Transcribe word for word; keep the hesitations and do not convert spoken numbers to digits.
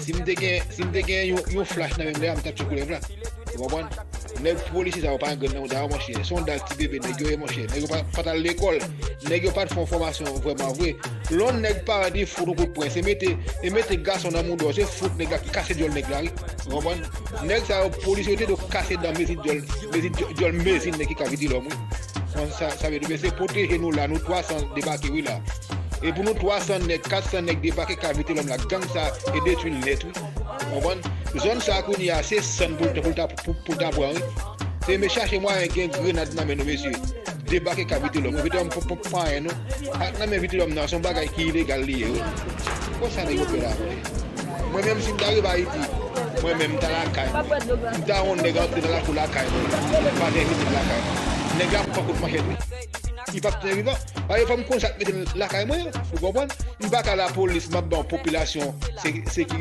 Si m te gen, si m te gen yon, yon flach nan men m lè a, m t ap tcheke koulèv la. Ou konprann? Nèg polisye sa yo pa gen grenn nan mouda yo, monchè. Se yon dal ti bebe nèg yo ye, monchè. Nèg yo pa, pa t al lekòl. Nèg yo pa t fè yon fòmasyon vrèman vre. Lè yon nèg paran di fout yon kout pwen, se mete, e mete gason nan mouda w, se fout nèg la, kase dyòl nèg la, wi. Ou konprann? Nèg sa yo, polisye yo te dwe kase dan mezi dyòl, mezi dyòl, dyòl mezi nèg ki ka vitelòm, wi. Bon, sa, sa vle di, men se pwoteje nou la, nou twa san debake, wi, la. E pou nou twa san nèg, kat san nèg debake ka vitelòm la, gang sa e detwi l nèt, wi. Ou konprann? Zòn sa kounye a, se sann pou l ta, pou l ta, pou, pou l ta pran, wi. Se men chache mwayen gen grenad nan men nou, mesye. Debake ka vitelòm, wi. Vitelòm pou, pou, pou anyen, non. Ak nan men vitelòm nan, se yon bagay ki ilegal li ye, wi. Konsa nèg yo fè la, wi. Mwen menm, si m ta rive Ayiti, mwen menm, m ta lakay mwen. M ta wè yon nèg antre nan lakou lakay mwen. M pa t envite l lakay mwen. Nèg la ap pran kout manchèt, wi. Li p ap tounen vivan. Paske fò m konn sa k mete l lakay mwen, ou konprann? M pa ka lapolis, m ap ban yon popilasyon se, sekirite.